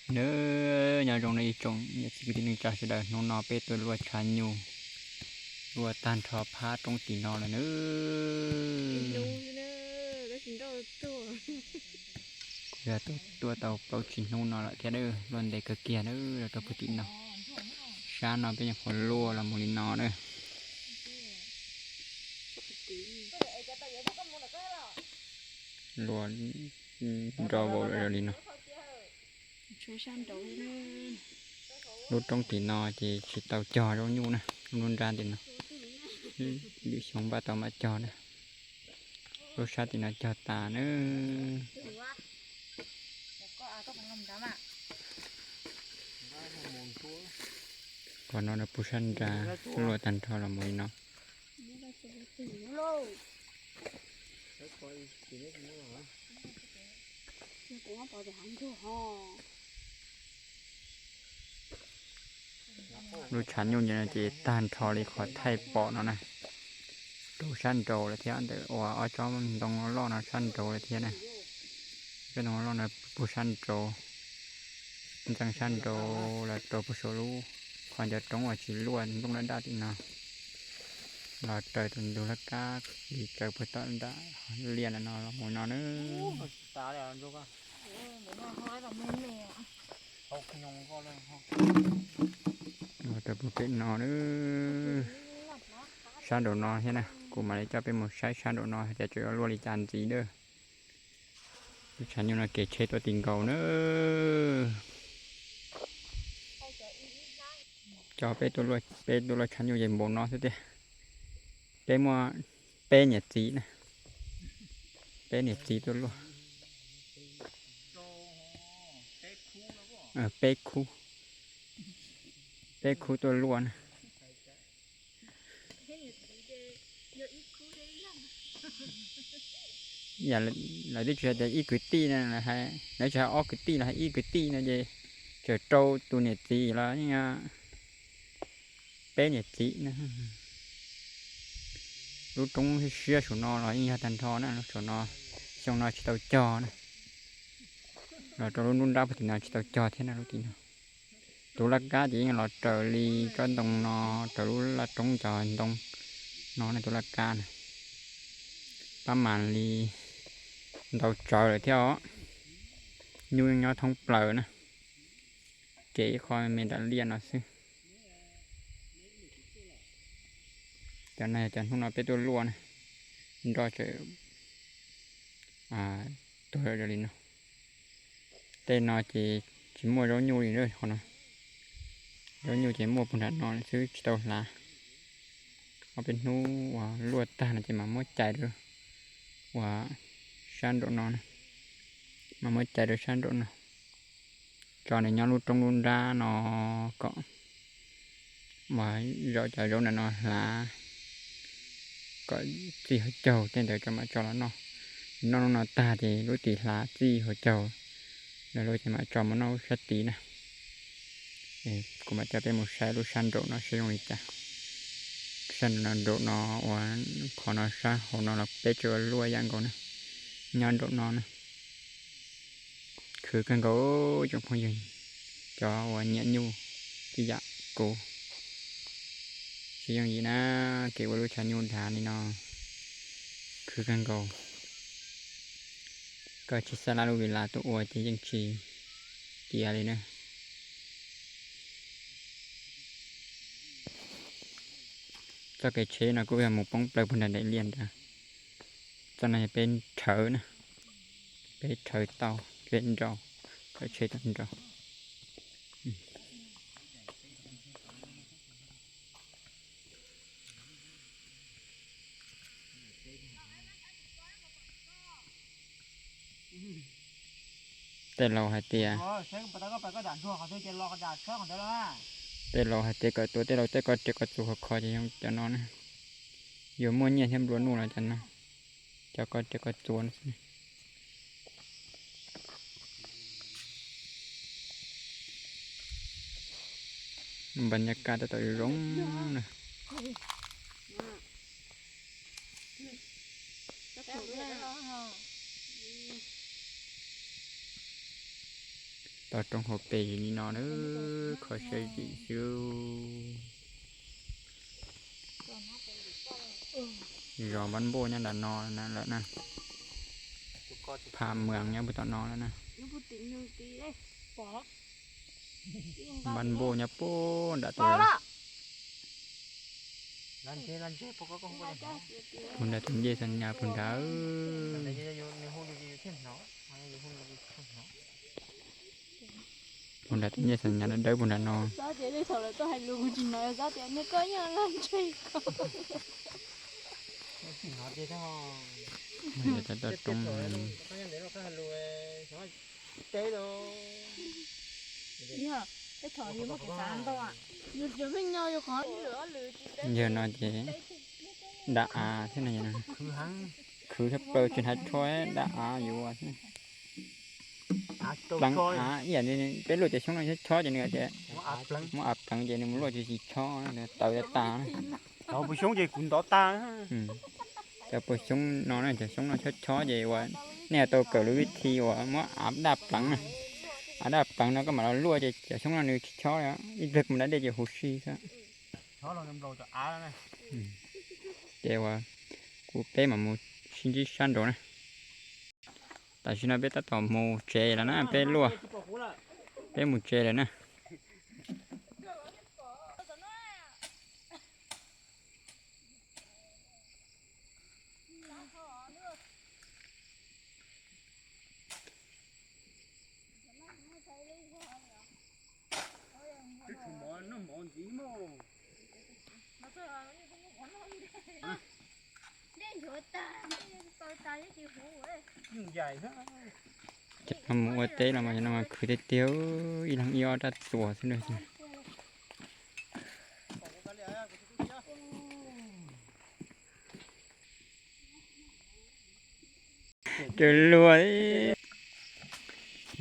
Nyob zoo nej ib tsoom niam txiv kwv tij neej tsa sawv daws, hnub no peb tuaj luaj tshav nyuj, luaj tag nrho phab roob tim no lawm nawb. Kuj yog tuaj tau plaub tsib hnub no lawm thiab nawb, luaj ntev kawg kiag nawb los rau puag tim no. Sab no peb nyuam qhuav luaj los mus li no nawb. Luaj nro vau li no. Lub roob tim no ces tsis tau cog zaub nyuj na, lub nruab nrab tim no, lwm xyoo npaj tau mam cog na. Lub sab tim no cog tas na. Qhov no pug sab nrad, luaj tag nrho los mus li no. Lub tshav nyuj no ces tag nrho li qhov thaij pom no na, rau sab nraud lawm thiab, ntawm uas ob tsob ntoo loj no sab nraud lawm thiab na. Tsob ntoo loj no pug sab nraud, ntxeev sab nraud los rau puag saum lub qhov ncauj roob uas tsis luaj nplooj daj daj tim no, los raws tus ntug laj kab li raws puag tom nram liaj no los mus no nawb. Los rau puag pem no nawb. Sab nraum no thiab na, kuv mam li coj peb mus saib sab nraum no hais tias tseem yuav luaj li cas ntxiv nawb. Lub tshav nyuj no kev tsheb tuaj ti nkaus nawb. Cov peb tuaj luaj, peb tuaj luaj tshav nyuj ces npaum no xwb tiag. Peb muaj peb niam txiv na, peb niam txiv tuaj luaj. Peb khub, peb khub tuaj luaj na. Yam lawv twb tsis hais tias ib kwv tij na, lawv tsis hais ob kwv tij los hais ib kwv tij no ces txawm rau tus niam txiv los yeej peb niam txiv na. Lub roob siab saum no los yeej yog tag nrho na, lub saum no xyoo no tsis tau cog na, los rau lub nruab nrab puag tim no tsis tau cog thiab na lub tim no. Tus laj kab ces yeej los raws li tsob ntoo no, raws lub laj roob cov ntoo no ne tus laj kab na. Pab mas li ntau tsawv lawm thiab os. Nyuj yeej nyob thoob plaws na, kev ib qho me nram liaj no xwb. Cov no yog cov hnub no peb tuaj luaj na, nroj tseem tuag zoo li no. Tej no ces tsis muaj zaub nyuj li lawm qhov no. Zaub nyuj ces muaj puag nram no xwb tsis tau hlav. Ob peb hnub uas luaj tag no ces mam muab cais rau uas sab nraum no, mam muab cais rau sab nraum no. Tso nws nyob lub roob lub nrab no kom uas zaum cov zaub ntawm no hlav kom txij hauv caug tej ntawd tso mam tso los noj. Noj lub no tag ces lub tid hlav txij hauv caug lawm ces mam tso mus noj sab tid na. Kuv mam coj peb mus saib lub sab nraum no saib zoo li cas. Sab nraum no, nraum no uas qhov no sab hauv no los peb tseem luaj ib yam nkaus na, nyob nraum no na. Khwv kawg nkaus tsoom phooj ywg, cov uas nyiam nyuj tib yam kuv. Tsis yooj yim na, kev ua lub tshav nyuj dav li no khwv kawg nkaus. Koj tsis xav laj lub vi las tuaj ua ces yeej tsis tiav li na. Txoj kev tsheb no kuj yog mus poob plaws puag nram daim liaj nrad. Txoj no yog peb rhawv na, peb rhawv tau, peb nrau, rhawv tsheb tau nrau. Tej laus hais tias, tej laus hais tias kom tua tej laus tej ko riam ko txuas khov kho ces cov no na. Yuav muaj nyiaj thiab nplua nuj los cov no, cov ko riam ko txuas no xwb. Npa nyab kaj tab tom zoo na. Toj roob hauv pes li no na, kho siab zim xwb. Zos Npab Npuj nyob nram no lawm na. Pham Mwas nyob puag tom no lawm na. Npab Npuj nyob puag nram tus puag nrad tus ncej Xas Nyas puag nrad. Puag nrad tus ncej Xas Nyas dawb dawb puag nrad no. Toj roob. Yog no ces dab av thiab no, khwv tshaj plaws tsis hnav tsho, dab av yuav xwb. Pleev av ib yam li peb luaj cov xyoob no chob chob ces nws tias muab av pleev ces nws mus luaj tsis tsis chob, tawv tas tas. Cov puas xyoob ces kuv ntov tas. Cov puas xyoob no na, cov xyoob no chob chob ces uas nej tau kawm lub vib thi uas muab av daj pleev na. Av daj pleev no koj mam los luaj ces cov xyoob no nws tsis chob li, ib pliag mus da dej ces huv si xwb. Ces uas kuv peb mam mus sib ntsib sab nraud na. Tam sim no peb tab tom mus tsev lawm na, peb luaj, peb mus tsev lawm na. Cov no mus ua teb los mas cov no mas khwv tiag tiag, ib leeg ib ob rab txuas xwb na. Cov luag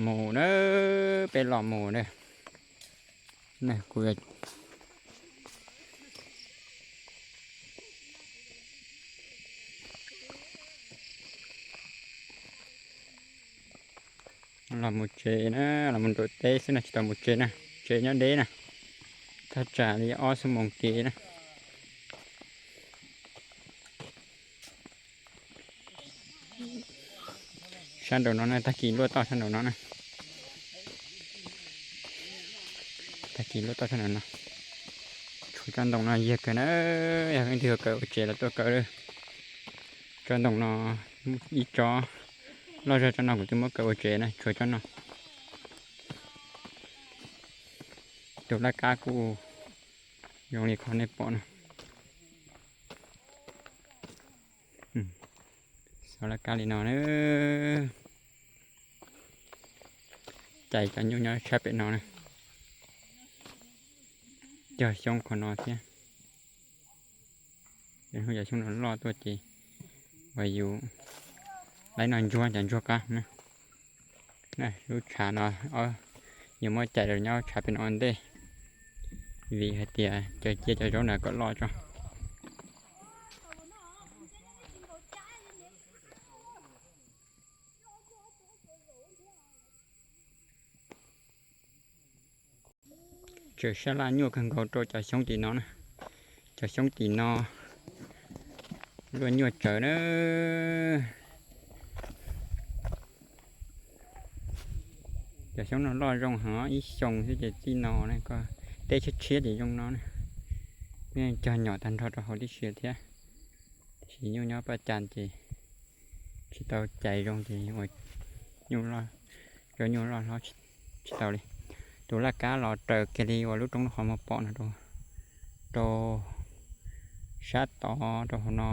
mus na, peb los mus na. Kuv los mus tsev na, los mus nram teb xwb no, tsis tau mus tsev na, tsev nyob deb na, thaj tsam li ob xuab moos kev na. Sab nraum no na, tag kis luaj toj sab nraum no na. Tag kis luaj toj sab nraum no. Tshuav tsob ntoo no yog kawg na, yog leej twg yuav kaw ua tsev los tuaj kaw. Tsob ntoo no ib tsob loj zog tsob no kuv twb muab kaw ua tsev na, tshuav tsob no. Tus laj kab kuj zoo li qhov nej pom no. Xov laj kab li no na. Cais cov nyuj nyob tshab pem no na. Cog xyoob qhov no thiab. Cov xyoob no loj tuaj ces uas yus laib no ntsuag cov ntsuag qab na. Lub tshav no yuav muab cais los nyob tshav pem no ua ntej, vim hais tias cov cia cov zaub ntawd kom loj tso. Tseem sab laj nyuaj kawg nkaus rau cov xyoob tim no na. Cov xyoob tim no luaj nyuaj tsawv na. Cov xyoob no loj zoo heev, ib xyoos xwb ces txij no na, koj teb tshiab tshiab ces zoo no na. Cog nyom tag nrho rau hauv tib si thiab. Tab sis nyuj nyob paj cas ces tsis tau cais zoo ces ua nyuj, cov nyuj loj hlob tsis tau li. Tus laj kab los raws kiag li uas lub roob qhov muag pom no rau, rau sab tod, rau hauv no,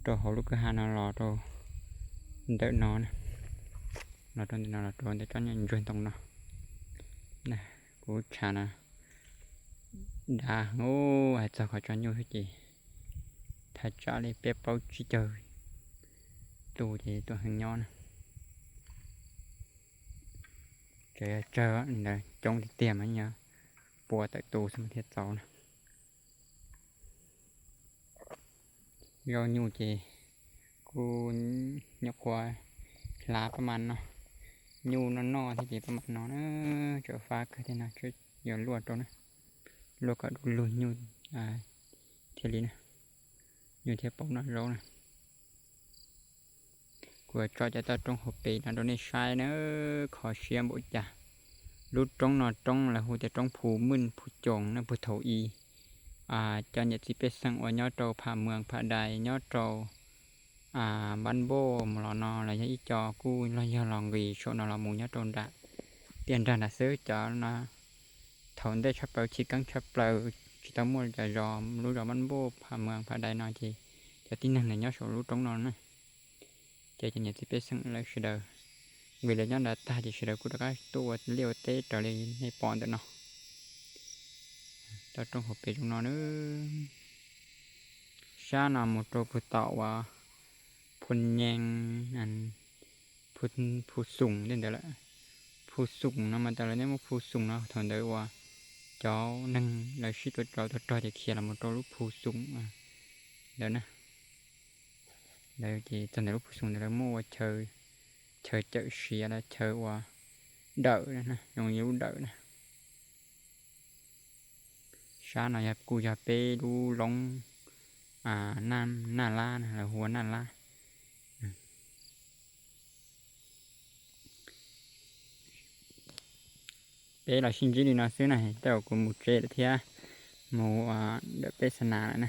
rau hauv lub kwj ha no los rau ntawm no, los rau ntawm no los rau ntawm tsob ntsuag ntoo no. Kuv tshav no dav heev, hais txog qhov tso nyuj xwb ces thaj tsam li peb plaub tsib caug tus ces tuaj heev nyob na. Tseem yog tsawg ntawd coob tiag tiag mas yog pua tawm tus xwb mas thiaj txaus na. Zaub nyuj ces kuj nyuam qhuav hlav pab mas no, Nyuj noj noj thiab ces pab mam no na, tseem fab kawg thiab no, yuav luaj rau na, luaj kom du lug nyuj thiaj li na, nyuj thiaj paub noj zaub na. Kuv tso cov toj roob hauv pes no rau nej saib na, kho siab npaum cas. Lub roob no roob lawv hu tias roob Phu Mwj Phu Coos na, puag thaum i cov niam txiv pej xeem uas nyob rau Pham Mwas Pham Dais nyob rau Npab Npauj mus los no los yog ib co kuj los yog los nqis saum no los mus nyob rau nram tiaj nrag nram xwb. Cov no thaum ntej tshaj plaws chiv keeb tshaj plaws tsis tau muaj cov zos, lub zos Npab Npauj Pham Mwas Pham Dais no ces cov tib neeg lawv nyob saum lub roob no na. Ces cov niam txiv pej xeem lawv sawv daws, vim lawv nyob nram tag ces sawv daws kuj rov qab tuaj ua liaj ua teb raws li nej pom ntawm no. Toj roob hauv pes zoo no na. Sab no mus rau puag tom uas Phu Nyees, Phu Xoom tej ntawd lawm. Phu Xoom no mas tas lawv nej muaj Phu Xoom no thaum ntawd uas cov neeg lawv sib tua rau tua rog ces khiav los mus rau lub Phu Xoom ntawd na. Lawv ces txog ntawm lub Phu Xoom ntawd lawv muaj ua chaw, chaw cawm siav los chaw uas dawm na, zoo li lub dawm na. Sab no yog kuj yog peb lub loob Naj Lab na, lawv hu ua Naj Lab. Peb los sib ntsib li no xwb na, tej zaum kuv mus tsev lawm thiab, mus ntawm peb xa nas lawm na.